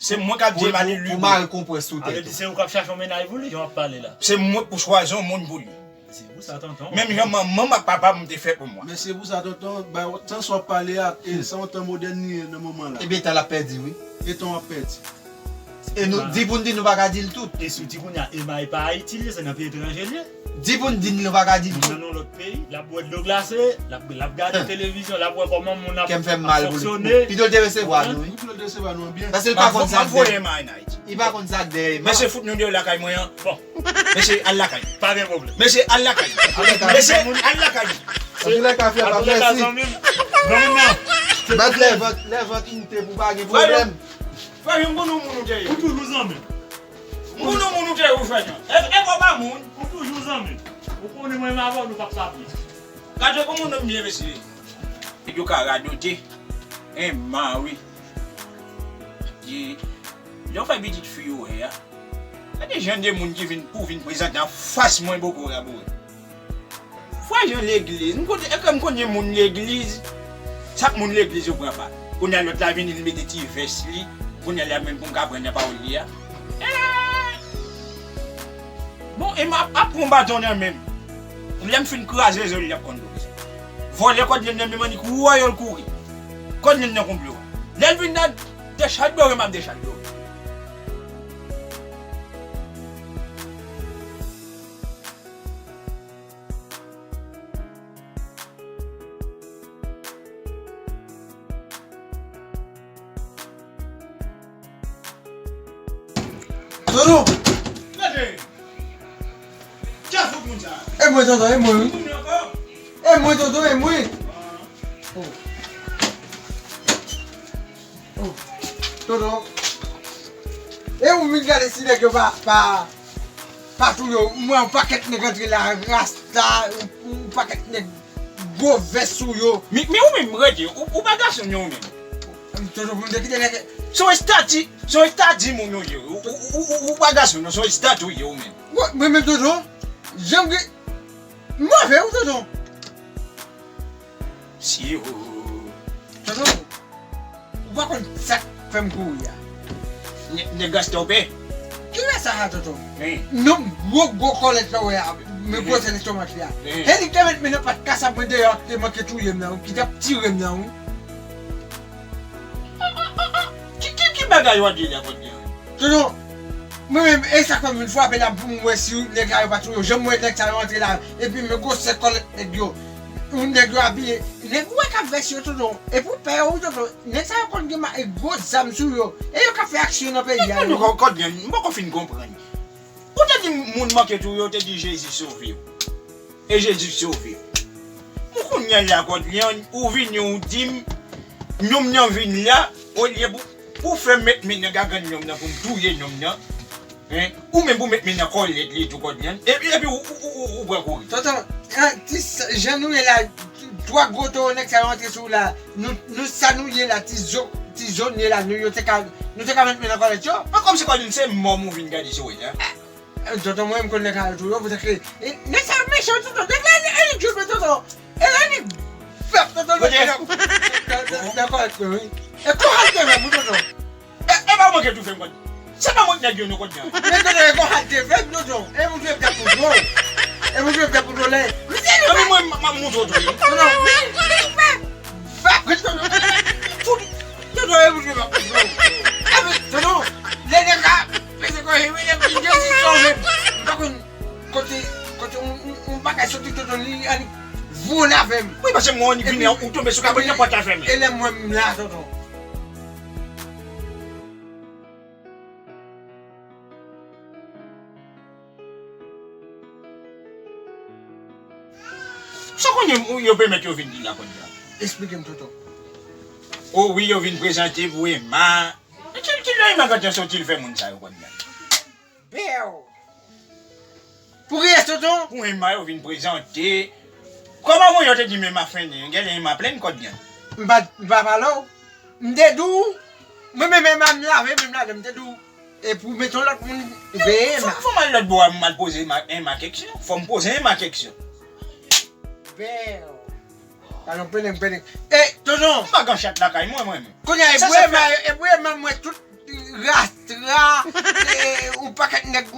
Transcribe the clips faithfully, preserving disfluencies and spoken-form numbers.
Se mwen k ap di Emma li lib. Pou mare konprès sou tèt ou. Sa vle di se ou k ap chache yon mennaj pou li, jan w ap pale la. Se mwen k pou chwazi yon moun pou li. Se pou sa, tonton. Menm jan manman m ak papa m te fè pou mwen. Men se pou sa, tonton, bay tan sa w ap pale a, e se yon tan modèn li ye nan moman la. Ebyen, tan l ap pèdi, wi. E tan w ap pèdi. E nou, di pou n di nou pa ka di l tout. E si w di kounye a, Emma e pa Ayiti li ye, se nan peyi etranje li ye. Di pou n di nou pa ka di l tout. Moun nan yon lòt peyi, l ap bwè dlo glase, l ap, l ap gade televizyon, l ap wè kòman moun ap fonksyone. Kè m fè m mal pou li. Pito l te resevwa nou, wi. Pito l te resevwa nou byen. Paske l pa konn sa k dèyè. M ap voye Emma ann Ayiti. Li pa konn sa k dèyè Emma. Mesye, fout nou deyò lakay mwen an. Bon. Mesye, al lakay. Pa gen pwoblèm. Mesye, al lakay. Mesye, al lakay. Antoulèka, frè m, mèsi. Bat lè vant, lè vant moute pou pa gen pwoblèm. Frè m, m konn ou moun ou te ye. Ou toujou zanmi. M konn ou moun ou te ye, frè m. E, e kò pa moun. Ou toujou zanmi. Ou konnen mwen menm avè w, nou p ap sa byen. Gade kòman nonm byen, mesye. Yo ka radote. Emma, wi. Lè w fè pitit fi ou wè a. Gade jan de moun ki vin pou vin prezante anfas mwen boko rabouwe. Fwa jan legliz, m konn, e kòm m konn gen moun legliz, sa k moun legliz yo pran pa. Kounye a lòt la vini, li mete ti vès li, kounye a la menm pou m ka pran nan pawòl li a. Eh! Bon, e m ap, ap pran baton nan men m. Lè m fin kraze zo l, l ap konn pou kisa. Vòlè kòd li nan men m, annik wòyò l kouri. Kòd li nan konplo. Lè l vin nan dechadore, m ap dechadore. Dodo! Gade! Kiyès fout moun sa? E mwen, tonton, e mwen, wi. Moun yo ankò? E mwen, tonton, e mwen. Ah. Oh. Oh. Tonton. E ou vin gade si nèg yo pa, pa, pa touye w. M wè yon pakèt nèg antre la, rasta, yon, yon pakèt nèg gwo vès sou yo. Men, men ou menm rete, ou, ou pa gason non ou menm. Tonton, pou m te kite nèg. Se yon estati, se yon estati moun ou ye. Ou, ou, ou, ou, ou pa gason non, se yon estati ou ye ou menm. Mwen, mwen menm tonton, jan m gen, m move wi tonton. Si ou. Tonton, ou pa konn sa k fè m kouri a. Nè-, nèg Gastòpè. Kilè sa a, tonton? Wi. Non, gwo, gwo kòlèt la w wè a, men gwosè lestomak li a. Wi. E li te met men nan pat kasab mwen deyò, te manke touye m nan, ki t ap tire m nan, wi. Ki, ki, ki bagay w ap di la, Kòdlyan? Tonton, mwen menm, e sa k fè m vin frape la pou m wè si nèg sa yo pa touye w. Jan m wè nèg sa yo antre la, epi men gwosè kòlèt nèg yo. Nèg yo abiye, nèg ou wè k ap vès yo, tonton. Epi w pè yo, wi, tonton. Nèg sa yo konn gen ma-, e gwo zam sou yo. E yo k ap fè aksyon nan peyi a. Kòdlyan, m poko fin konprann. Ou te di moun manke touye w, ou te di Jezi sove w. E Jezi sove w. Bon, kounye a la, Kòdlyan, ou vini, ou di m, nonm nan vin la, olye pou, pou fè m met men nan gagann nonm nan, pou m touye nonm nan. Hein? Ou menm pou met men nan kòlèt li tou, Kòdlyan. Epi, epi ou, ou, ou, ou, ou pran kouri. Tonton, hein, ti s-, jan nou ye la, twa gwo towo nèg sa yo antre sou w la, nou, nou sa nou ye la, ti zo, ti zo n ye la, nou yo te ka, nou te ka met men nan kòlèt yo. An kòmsi Kòdlyan se mò m ou vin gade sou w la. Eh, tonton, mwen, m konn nèg sa yo tou, yo, poutèt ke, eh, nèg sa yo mechan, tonton. Nèg la, e, e, e, tonton. E, e, nèg, frè, tonton, nèg la, dakò, dakò, wi. E, kò al te fè m, tonton. E, e, pa manke tou fè m, Kòdlyan. Se pa mwen k nèg yo, non, Kòdlyan. Men, tonton, e kò al te fè m, tonton. E, moun fè m tèt pou dlo. E, moun fè m tèt pou dlo, lè. Mwen, mwen, m, m, m montre w tou, wi. Tonton. Fè, tonton. Tout, tonton, e, moun fè m tèt pou dlo. E, men, tonton, lè nèg la, Peze kò, e wi, epi Jezi sove m. M pa konn kote, kote yon, yon, yon bagay soti tonton li, annik vole avè m. Wi, paske mwen annik vini, ou tonbe sou kabrit nan pòt la fèmen. E lè m wè m la, tonton. Sa w konnen yo pèmèt yo vin di la, Kòdlyan? Esplike m, tonton. O wi, yo vin prezante pou Emma. Ki, ki lè Emma gentan soti l fè moun sa yo, Kòdlyan? Bèw. Pou kiyès, tonton? Pou Emma yo vin prezante. Kòman mwen yo te di m Emma fennen, genlè Emma plenn, Kòdlyan. M pa, m pa pale w. M te di w, mwen menm Emma m lave men m ladan, m te di w, e pou mete yon lòt moun veye Emma. Fò, fò m al lòt bò a, m al poze Emma, Emma keksyon. Fò m poze Emma keksyon. Bèw. Alon, penen, penen. E, tonton. M pa gen chat lakay mwen, mwen menm. Kounye a, e pou Emma, e pou Emma, mwen tout Rastra, e, yon pakèt nèg,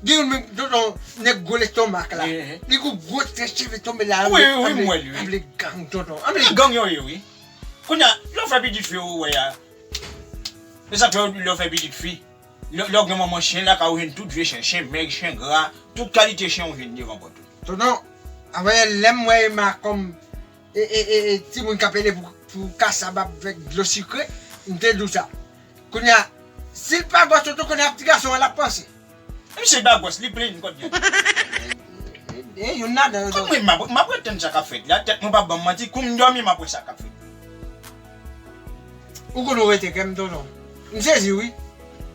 gen youn menm, tonton, nèg gwo lestomak la. Li gon gwo tèt cheve tonbe la. Wi, wi, wi, m wè l, wi. Anble gang, tonton. Anble gang yo ye, wi. Kounye a, lè w fè pitit fi ou wè a. Se sa k fè lè w fè pitit fi. Lè, lè w gen manman chen lakay ou jwenn tout vye chen, chen mèg, chen gra, tout kalite chen ou jwenn devan pòt ou. Tonton, avanyè lè m wè Ema kòm e, e, e, e, timoun k ap pele pou, pou kasab avèk dlo sikre, m te di w sa. Kounye a, si l pa gwòs, tonton, kounye a ti gason an l ap panse. Menm si l pa gwòs, li plen kot gen. E, e, youn ladan yo. Kot mwen, m ap, m ap ret tann sa k ap fèt la, tèt mwen p ap ban m manti, kou m dòmi, m ap wè sa k ap fèt. Ou konn ou rete kè m, tonton. M sezi, wi.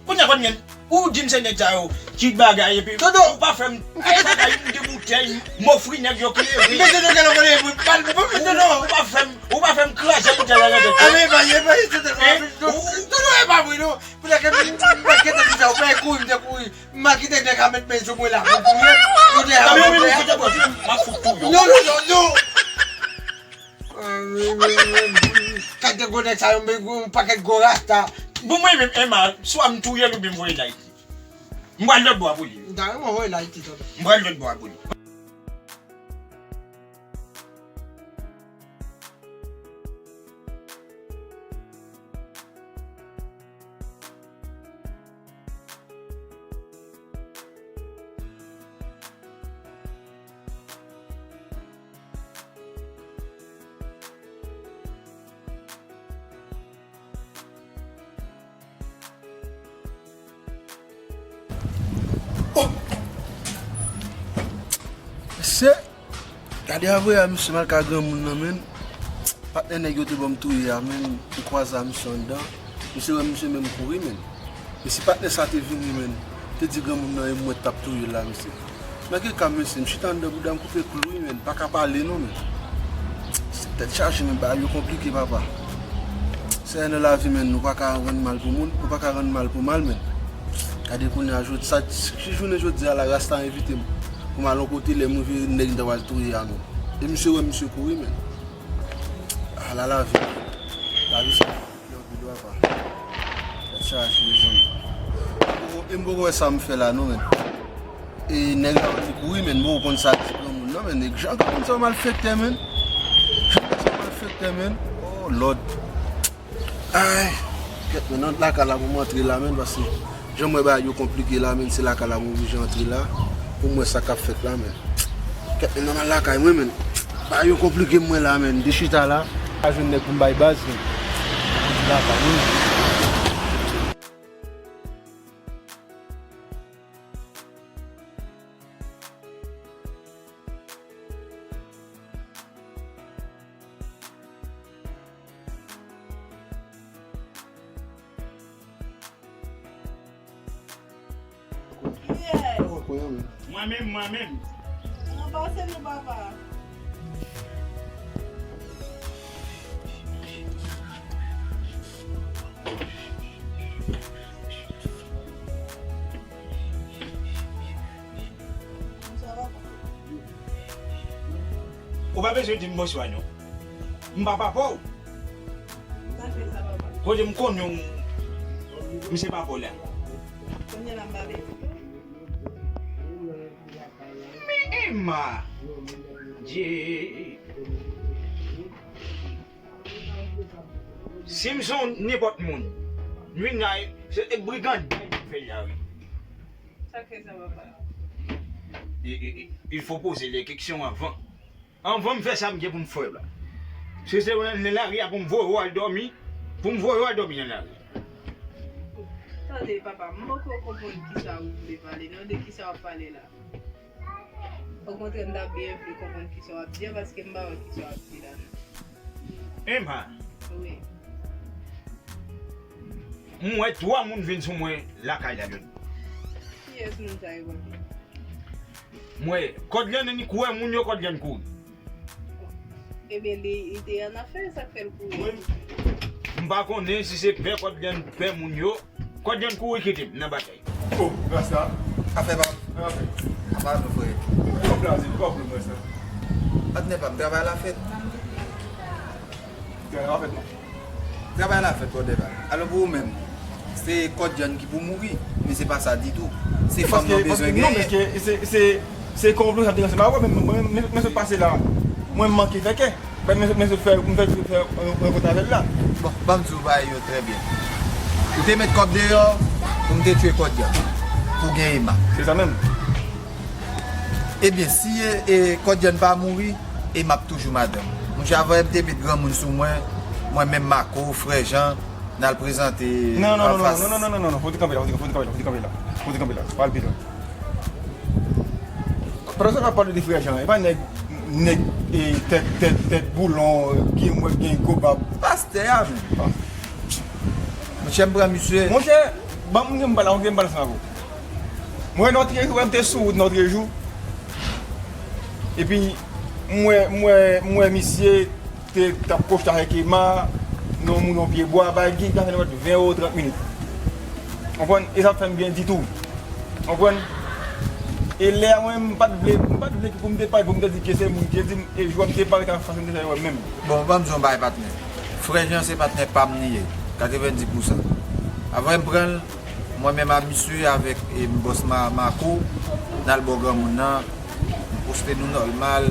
Kounye a, kounye a, ou di m se nèg sa yo ki bagay, epi tonton, ou pa fè m, ay, bagay, m de boutèy, m ofri nèg yo ki leve. Men tonton, gade, gade, gade, gade, tonton. Ou pa fè m, ou pa fè m kraze boutèy la nan tèt. A, men, pa, e pa, tonton, tonton, e pa vre, non. Pou nèg, m, m, m, gentan di sa, ou pa kouri, m te kouri. M a kite nèg a met men sou mwen la, pou touye m. Kote a, kote a? M a fout touye w. Non, non, non, non. Kalite gwo nèg sa yo, men yon pakèt gwo rasta. Bon, mwen menm, Ema, swa m touye l oubyen m voye l Ayiti. M pral lòt bò a pou li. M ta renmen voye l Ayiti, tonton. M pral lòt bò a pou li. Mesye, gade avè a, misye mal ka granmoun nan, menn. Patnè nèg yo te ban m touye a, menn. M kwaze a misye anndan. Misye wè misye menm kouri, menn. Mesye, patnè sa te vini, menn. Te di granmoun nan e mwen t ap touye l la, mesye. Nan ki ka, mesye, m chita anndan bouda m koupe klou wi, menn. Pa ka pale non, menn. Se tèt chaje, menn, bagay yo konplike, papa. Seyè, nan lavi, menn, nou pa ka rann mal pou moun, nou pa ka rann mal pou mal, menn. Gade kounye a, jodi, sa, ki jounen jodi a la, rasta envite m pou m al yon kote, lè m rive, nèg m ta pral touye a, menn. E misye wè misye kouri, menn. Ala lavi. Lavi se yon anpil, papa. Tèt chaje, mezanmi. E m poko wè sa m fè la, non, menn. E nèg la li kouri, menn. M poko konn sa di granmoun nan, menn. Nèg jan konn sa malfektè, menn. Jan konn sa malfektè, menn. Oh, Lòd. Ay, kèt, menn, nan lakay la pou m antre la, menn, paske jan m wè bagay yo konplike la, menn, se lakay la m oblije antre la pou m wè sa k ap fèt la, menn. Kèt, menn, nan lakay mwen, menn. Bagay yo konplike mwen la, menn. De chita la, pa jwenn nèg pou m bay baz, menn. Lakay mwen. Kiyès? Mwen menm, mwen menm. Anba se nou, papa. Ou pa bezwen di m bonswa, non. M pa papa w. Sa fè sa, papa? Kote m konnen w, m se papa w la. Kounye a la, m pa bezwen. Men Ema! Dye! Si m se yon nenpòt moun, m vin la, se, e, brigandaj m fè la, wi. Sa k fè sa, papa? I, i, i, il faut poser les questions avant. Anvan m fè sa m gen pou m fè la. Si se nan lari a pou m voye w al dòmi, pou m voye w al dòmi nan lari. Tande, papa, m poko konprann kisa ou vle pale, non, de kisa w ap pale la. Okontrè, m ta byen vle konprann kisa w ap di a, paske m pa wè kisa w ap di la, non. Ema. Wi. M wè twa moun vin sou mwen lakay la jodi. Kiyès moun sa yo, papa? M wè Kòdlèn, li kwè moun yo, Kòdlèn kouri. Ebyen, li, li te annafè, sa k fè l kouri. M pa konnen si se pè Kòdlèn, pè moun yo. Kòdlèn kouri kite m nan batay. Oh, Rasta. Afè pa. Afè. Apa nou, frè? Kòb la, se kòb nou, Rasta. Patnè pa m, travay la fèt. Travay la fèt, non. Travay la fèt, Kòdlèn. Alò, pou ou menm, Se Kòdyann ki pou mouri, men se pa sa ditou. Se fanm nan bezwen genyen. Non, men se, se, se konplo sa te lanse. Mwen, mwen, mwen, mwen sot pase la. Mwen manke fè kè. Mwen, mwen, mwen sot fè, mwen fè, fè, fè rankont avè l la. Bon, ban m di w bagay yo trè byen. Ou te met kòb deyò pou m te tchwe Kòdyann. Pou gen Ema. Se sa menm. Ebyen, si e, e, Kòdyann pa mouri, Ema ap toujou madanm. Monchè, avan m te met granmoun sou mwen, mwen menm Mako, Frè Jan, n al prezante anfas. Non, non, non, non, non, non, non, fò w te kanpe la, fò w te kanpe la, fò w te kanpe la, fò w te kanpe la, pa al pi lwen. Pandan sa n ap pale de Frè Jan, e pa nèg, nèg, e, tèt, tèt, tèt boulon, gen mwèt, gen gwo bab. Pastè a menm. Monchè, m pran misye. Monchè, ban m gen m pale, gen m pale ansanm avè w. Mwen, lòt jou, m te sou wout lòt jou. Epi, m wè, m wè, m wè misye te t ap kochta avèk Ema, nan moun yon pye bwa, bay gen ka fè nan ven ewo trant minit. Konprann? E sa p fè m byen ditou. Konprann? E lè a mwen, m pa t vle, m pa t vle pou m te pale, pou m te di ke se moun ki di m, e jou a m te pale, ta fason m te fè yo wè menm. Bon, ban m di w yon bagay, patnè. Frè Jan se patnè pa m li ye, katrevenndis pousan. Avan m pran l, mwen menm a misye avèk, e, bòs Ma-, Mako, n al bò granmoun nan, m poste nou nòmal,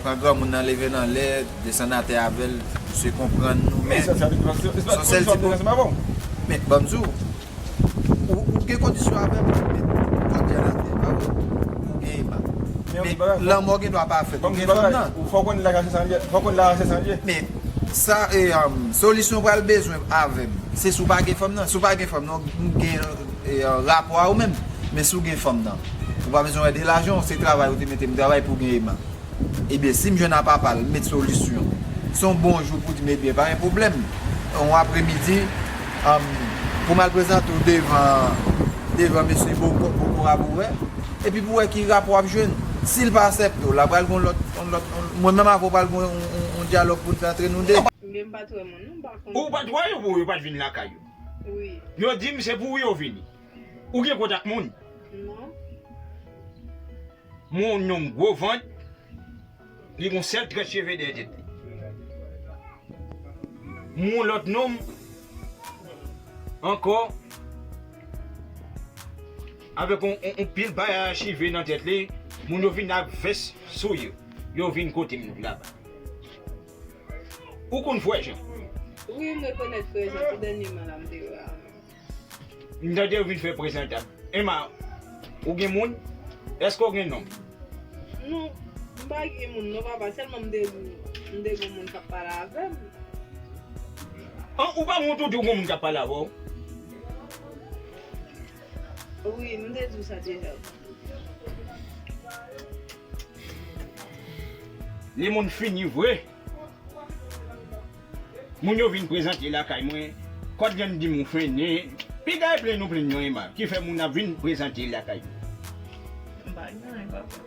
pran granmoun nan, leve l anlè, desann atè avè l, misye konprann nou, men se yon sèl ti pwoblèm. Men, ban m di w, ou, ou gen kondisyon avè m, men Kòdyann atè, pa vre? Ou gen Ema. Men lanmò gen dwa pa fèt. Ou gen fanm nan. Fò w konn laj a sèt san lye. Fò w konn laj a sèt san lye. Men sa, e, um, solisyon pral bezwen avè m. Se si w pa gen fanm nan. Si w pa gen fanm nan, m gen, e, rapò a ou menm. Men si w gen fanm nan, ou pa bezwen wè de lajan, se travay ou te mete m travay pou gen Ema. Ebyen, si m jwenn a papa l, m met solisyon. Se yon bon jou pou di m, ebyen, pa gen pwoblèm. Yon apremidi, um, pou m al prezante w devan, devan mesye Boko, Boko Rabourè. Epi pou wè ki rapò w ap jwenn. Si l pa aksepte w, la pral gen yon lòt, yon lòt, yon, mwen menm avè w pral gen yon, yon, yon dyalòg pou n fè antre nou de. Men m pa t wè moun, non, m pa konn. Ou pa t wè yo, pou yo pa t vin lakay ou? Wi. Yo di m se pou ou yo vini. Ou gen kontak moun? Non. Moun yon gwo vant, li gon sèl trèt cheve dèyè tèt li. Moun lòt nonm ankò, avèk on, on, on pil bagay achive nan tèt li, moun yo vin ak vès sou yo. Yo vin kote m laba. Ou konn Frè Jan? Wi, m rekonèt Frè Jan, tou dènyèman la m te wè a. M tande yo vin fè prezantab. Ema, ou gen moun? Èske w gen nonm? Non, m pa gen moun non, papa. Sèlman m te di, m te gen moun k ap pale avè m. An, ou pa wont ou di w gen moun k ap pale avè w? Wi, m te di w sa deja. Li moun fini vre. Moun yo vin prezante lakay mwen. Kòdyann di m ou fennen. Piga e plenn ou plenn non Ema. Ki fè moun ap vin prezante lakay mwen. M pa gen anyen, papa.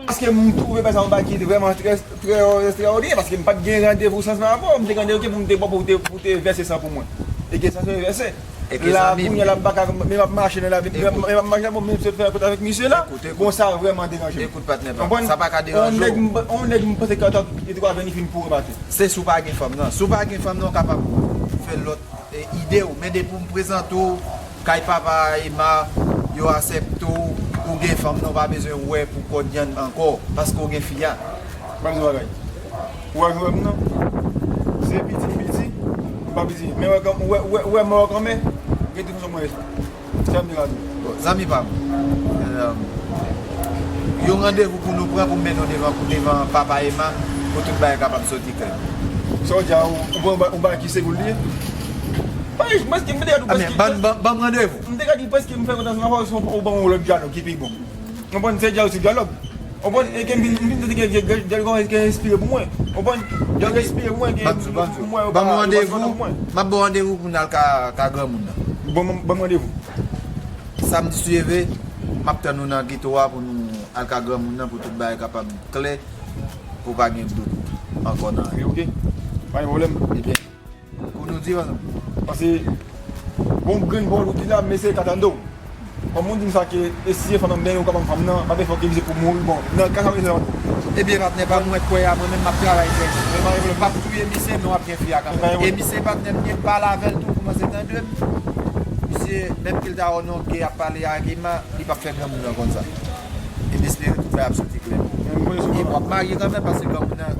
Paske m twouve bagay sa yon bagay ki vrèman trè, trè ekstraòdinè, paske m pa t gen randevou san san avè w. M te gen randevou pou m te, pou te, pou te vèse san pou mwen. E ke sa se vèse. E ke la, zanmi m, kounye a la, m pa ka, men m ap mache nan lavi, men m ap mache la, bon, men m sot fè rankont avèk misye la. Ekout, ekout. Bon, sa vrèman deranje m. Ekout, patnè pa m. Konprann? Sa pa ka deranje w. On nèg m, on nèg m panse ke li te ka vini fin pou remate. Se si w pa gen fanm nan. Si w pa gen fanm nan, w kapab fè lòt, e, ide w. Men depi w prezante w kay papa Ema, yo aksepte w, ou gen fanm nan, w pa bezwen wè pou Kòdyann ankò, paske w gen fi a. Ban m di w bagay. Ou wè jwè m nan? Se piti m piti, m pa piti. Men wè, wè, wè, wè mò kanmen, gen tout fason mwen ye sa. Sa m te ka di w. Bon, zanmi pa m, euh, yon randevou pou nou pran pou m mennen w devan, devan papa Ema, pou tout bagay kapab soti klè. Sa w di a, ou, ou pran yon bagay ki se pou l ye? Wi, m panse ke m te ka di w prèske. Ban, ban, ban m randevou. M te ka di prèske m fè kontan ansanm avè w, si w ban yon lòt dyalòg ki pi bon. Konprann, se dyalòg sou dyalòg. Konprann, e ke m vin, m vin tande ke dyalòg kòmanse gen enspire pou mwen. Konprann, dyalòg enspire pou mwen, gen moun yo pa, yo pa konprann mwen. Ban m randevou, m ap ba w randevou pou n al ka, ka granmoun nan. Ban m, ban m randevou. Samdi si Dye vle, m ap tann ou nan geto a pou nou al ka granmoun nan, pou tout bagay kapab klè, pou pa gen dout ankò nan anyen. Ok, ok. Pa gen pwoblèm. Ebyen, pou nou di ansanm. Paske, bon, grenn pawòl ou di la, mesye ka tande w. Kòm moun di m sa ke, e si e fanm nan menm, ou ka ban m fanm nan, pa fè fòk ke misye pou mouri, bon, nan ka sa misye la. Ebyen, patnè pa m, mwen kwè a, mwen menm m ap travay trè di. M ap touye misye, men w ap gen fi a kanmenm. E misye patnè m, m gen pale avè l tou pou Kòmanse tande m. Misye, menm ke l ta wè w nan yon gè ap pale ak Emma, li p ap fè granmoun nan konn sa. E m espere tout bagay ap soti klè pou ou. E w ap marye kanmenm, paske granmoun nan,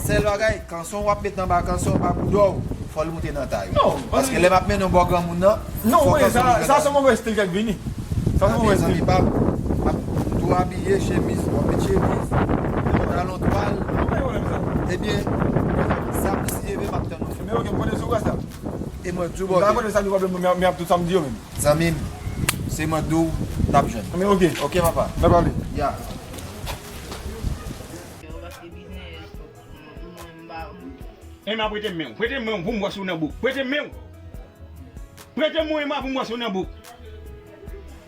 sèl bagay, kanson w ap met anba kanson, anba boudò w, fò l moute nan tay ou. Paske lè m ap mennen w bò granmoun nan, fò kanson moute nan tay ou. Sa se move stil k ap vini. Sa se move stil. Zanmi pa m, m ap tou abiye, chemiz, w ap met chemiz, pantalon twal. Ebyen, samdi si Dye vle, m ap tann ou. Men ok, m konte sou rasta. E mwen di w, bò. M ta konn sa, nou pwoblèm, men, men ap tout sa m di yo menm. Zanmi m, se mwen di w, n ap jwenn. Men ok. Ok, papa. N ap pale. Ya. Yo, paske biznès, mwen, m pa. Emma, prete m men w. Prete m men w pou m wè si w nan bouk. Prete m men w. Prete m men w, Emma, pou m wè si w nan bouk.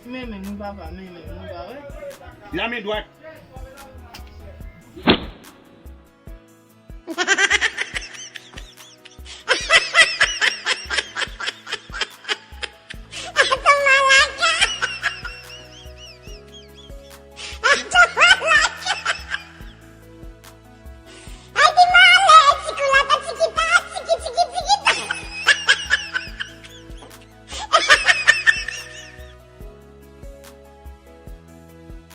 Men men m, papa, men men m, ou pa wè. La men dwat.